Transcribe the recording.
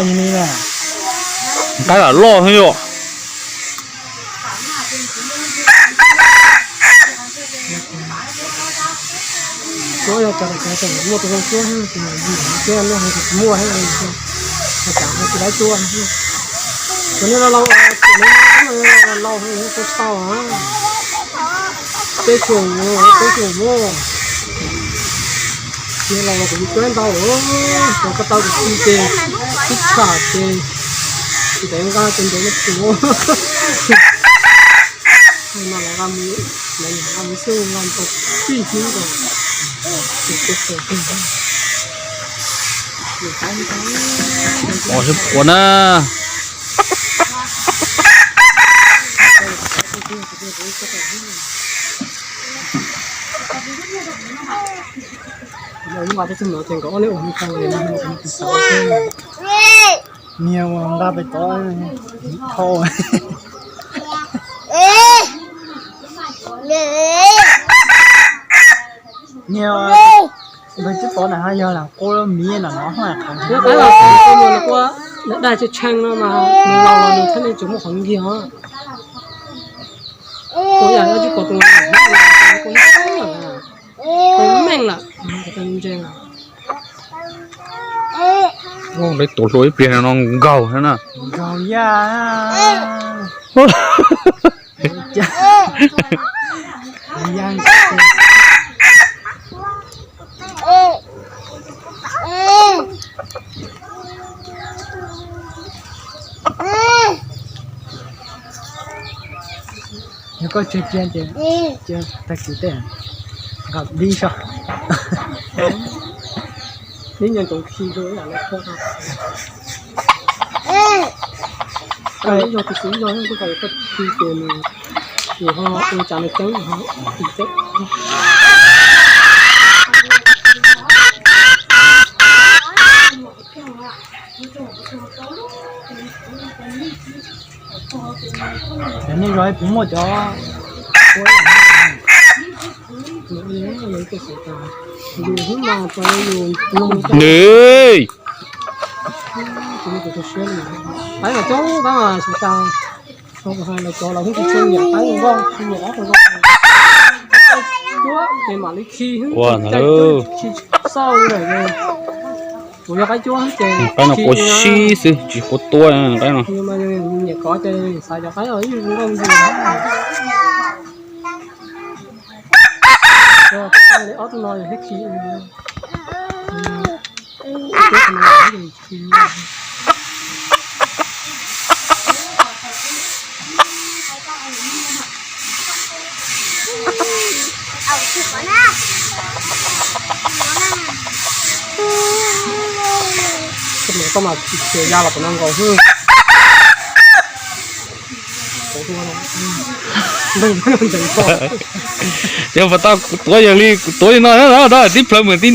ntxhab li na. Nqaij lam loj xwb yom. Cuab yog cov, cov muaj tus zoo cuab, yus cuab luaj heev tsis muaj, cas tsis laib cuab. Cov no laus, laus heev kuv tsis tau. Peb xyoos, peb xyoos muaj. Nws laus los kuv yuav cuab ntau lawm, cov ko taw kuv tsis ces, ib tsham ces, ntev nqa ces ntev no tsis muaj. Mas los nqa mus, nqa mus xwb, nqa mus tau pib xwb ko. Ua sib puas na. Niag ua nqa pem tod thau. Niag ua nqa pem tod na yog lam quaj miv no no. Daj tshee tshee no mas nws laus los nws thiaj li tsis muaj qhov nkig os. Kuv yam yog tsis pom tus, kuv meej lawm, ntse lawm. Lawv tuav hlua ib pliag no nkaug na. Nkaug yaj. Yog koj tsis cia ces cia tag kis tej nqa dib so. Dib nyob tsoom khi rau ib yam li koj. Yog tus xwv yog koj, koj khi ces nws ho ua cas nws ceeb ho tim teb. Nej zos puas muaj cov, yus hnub no puas yus nug, nws qaib mas coob, qaib mas sawv tas, los cov los hnub tsis tsheej nyiam qaib zoo nkauj, nyiam qaib zoo nkauj, cuab ces mam li khi, khi xauj lawm. Kuv yog qaib cuab ces qaib no quav sib xwb tsis quav tua qaib no. Nyiam kov ces xav cov qaib zoo nkauj ntxiv. Ob tug no thiab khi. Koj mas txiv ya los puas no nkaus xwb. Yog puas tau kuv tuav yog li kuv tuav li no na, tib plhaw mus tib